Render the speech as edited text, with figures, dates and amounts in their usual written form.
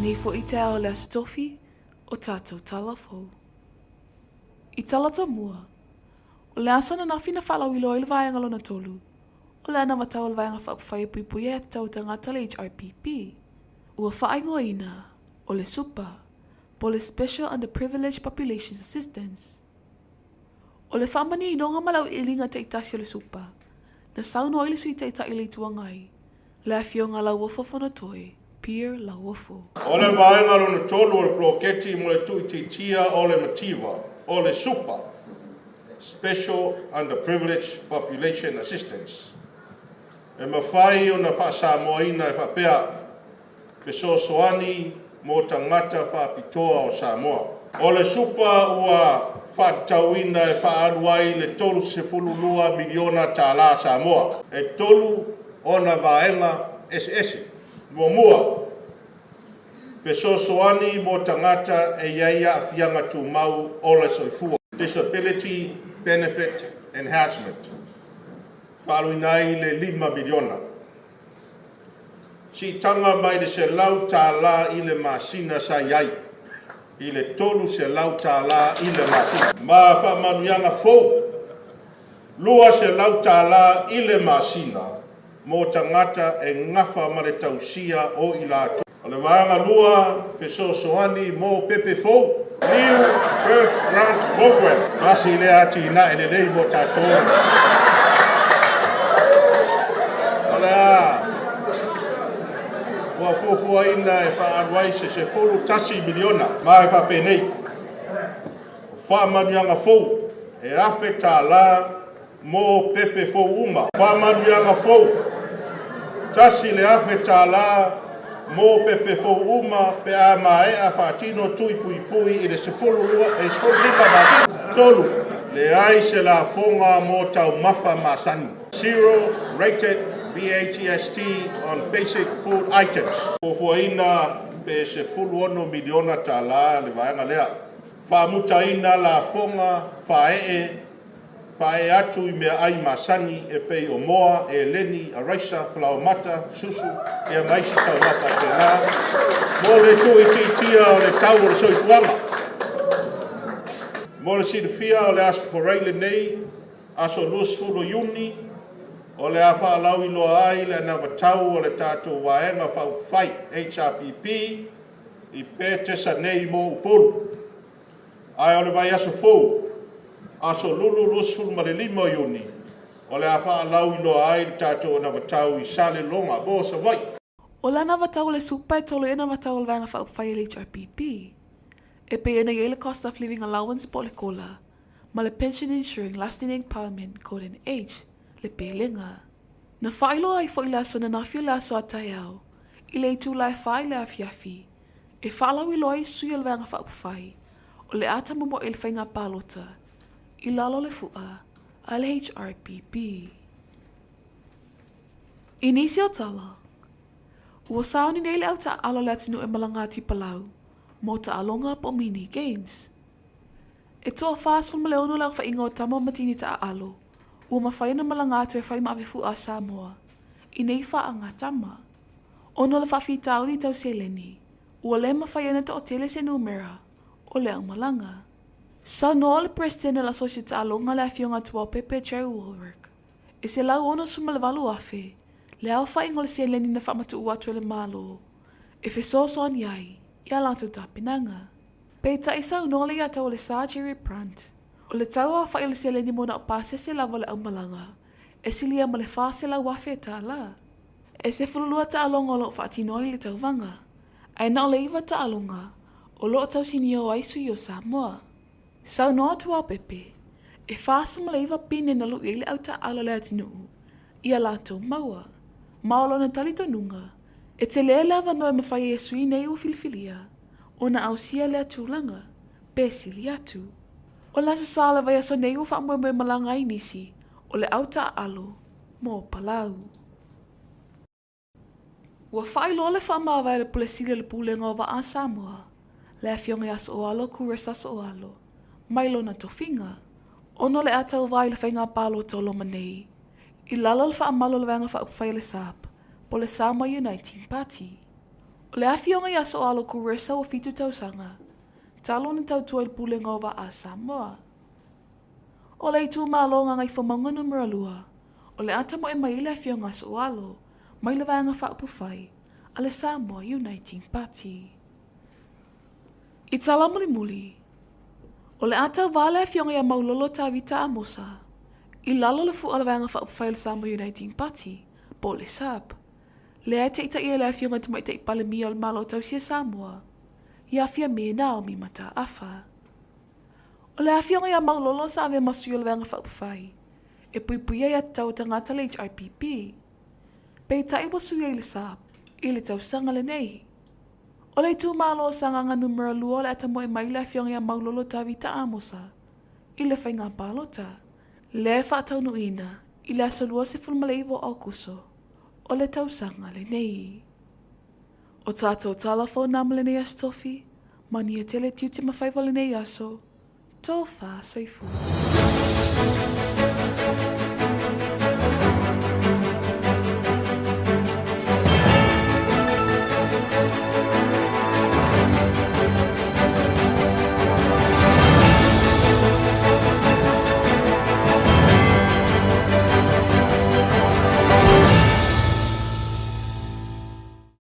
lenei foi taeao o le Aso Tofi o tatou tala fou. I Talata mua, o le aso ananafi na faalauiloa ai le vaega lona tolu, o le anavatau a le Vaega Faaupufai e Puipuia Aia Tatau a Tagata le HRPP, ua faaigoaina o le SUPA po o le Special Underprivileged Populations Assistance. O le faamaninoga ma le auiliiliga taitasi o le SUPA, na saunoa ai le Sui Taitai o le Itu Agai, le Afioga Lauofo Fonotoe Pierre Lauofo. O le vaega lona tolu o le poloketi mo le tuuitiitia o le mativa, o le SUPA, Special Underprivileged Population Assistance, e mafai ona faa-Samoaina e faapea, Fesoasoani mo Tagata Faapitoa o Samoa. O le SUPA ua faatatauina e faaalu ai le $32 miliona tala Samoa. E tolu ona vaega eseese. Muamua, fesoasoani mo tagata e i ai aafiaga tumau o le soifua, Disability Benefit Enhancement, faaaluina ai le $5 miliona. Siitaga mai le $100 i le masina sa i ai i le $300 i le masina. Ma faamanuiaga fou $200 i le masina mo tagata e gafa ma le tausia o i latou. O le vaega lua, fesoasoani mo pepe fou, New Birth Grant Program. Tasi lea atinae lelei mo tatou. O le a ua fuafuaina e faaalu ai se $11 miliona ma e faapenei, o faamanuiaga fou e $1,000 mo pepe fou uma. Faamanuiaga fou, $1,000 mo pepe fou uma pe a maea faatino tui puipui i le 12 masina. 3, Leai se lafoga mo taumafa masani. Zero rated VAGST on basic food items. Fuafuaina pe $16 miliona le vaega lea. Faamutaina lafoga faaee faaee atu i meaai masani e pei o moa, eleni, araisa, falaoamata, susu, ia ma isi taumafa faapena mo le tuuitiitia o le tau o le soifuaga. Mo le silafia o le Aso Faraile lenei, aso 20 o Iuni, o le a faalauiloa ai le anavatau a le tatou Vaega Faaupufai, HRPP, i Petesa nei mo Upolu. Ae o le vaiaso fou, aso Lulu 25 o Iuni, o le a faalauiloa ai le tatou anavatau i Salelologa mo Savaii. O le anavatau o le Supa e tolu ai anavatau o le Vaega Faaupufai a le HRPP. E pei ona i ai le Cost of Living Allowance po o le COLA, ma le Pension Ensuring Lasting Empowerment Golden Age, le pelega. Na faailoa ai foi le aso ananafi o le aso a taeao, i le itula e fa i le afiafi, e faalauiloa ai sui o le Vaega Faaupufai o le a tamomoe i le faiga palota i lalo o le fu'a a le HRPP. I nisi o tala, ua sauni nei le au taaalo a le atunuu e malaga atu i Palau mo taaloga po o mini games. E toa 46 le aofaiga o tama ma teine taaalo ua mafai ona malaga atu e fai ma ave fu'a a Samoa i nei faaga tama. Ona o le faafitauli tau seleni, ua le mafai ona toatele se numera o le aumalaga. Saunoa le Peresetene o le Asosi Taaloga le Afioga Tuaopepe Jerry Wallwork, e $168,000 le aofaiga o le seleni na faamatuu atu e le Malo e fesoasoani ai i a latou tapenaga. Peitai saunoa le iatau o le Sa Jerry Brandt, o le tau aofai o le seleni mo na o pasese lava o le aumalaga e silia ma le $400,000. E 12 taaloga o lo o faatino ai le tauvaga, ae na o le iva taaloga o lo o tausinio ai sui o Samoa. Saunoa atu a Pepe, e 49 pine na luʻi ai le au taaalo a le atunuu i a latou maua. Ma o lona talitonuga, e tele le avanoa e mafai ai e sui nei ua filifilia ona ausia lea tulaga, pe sili atu. O le Aso Sa o le vaiaso nei ua faamoemoe malaga ai nisi o le au taaalo mo Palau. Ua faailoa le faamavae a le Pule Sili o le Pulega o Vaa a Samoa, le Afioga ia Sooalo Kures Sooalo, mai lona tofiga, ona o le a tauva i le faiga palota o loma nei, i lalo o le faamalu o le Vaega Faaupufai a le SUP, po o le Samoa Uniting Party. O le Afioga ia Sooalo Kuresa ua fitu tausaga talu ona tautua i le Pulega o Vaa a Samoa. O le itumalo Gagaifomauga Numera 2, o le a tamoe mai ai le Afioga a Sooalo mai le Vaega Faaupufai a le Samoa Uniting Party. I tala mulimuli, o le a tauva le Afioga ia Maulolo Tavita Amosa i lalo o le fua o le Vaega Faaupufai o le Samoa Uniting Party, po o le SUP, lea e taitaia e le Afioga i le Tamaitai Palemia o le Malo Tausia Samoa, ia Fiame Naomi Mataafa. O le Afioga ia Maulolo sa avea ma sui o le Vaega Faaupufai e puipuia aiatatau a tagata le HRPP, peitai ua sui ai le SUP i le tausaga lenei. O le itumalo o Sagaga Numera 2 o le a tamoe mai le Afioga ia Maulolo Tavita Amosa i le faiga palota lea e faataunuuina i le aso 29 o Aokuso o le tausaga lenei. O tātou tala fou nā ma lenei aso tofi, mania tele tiute ma faiva o lenei aso, tō whā soifua.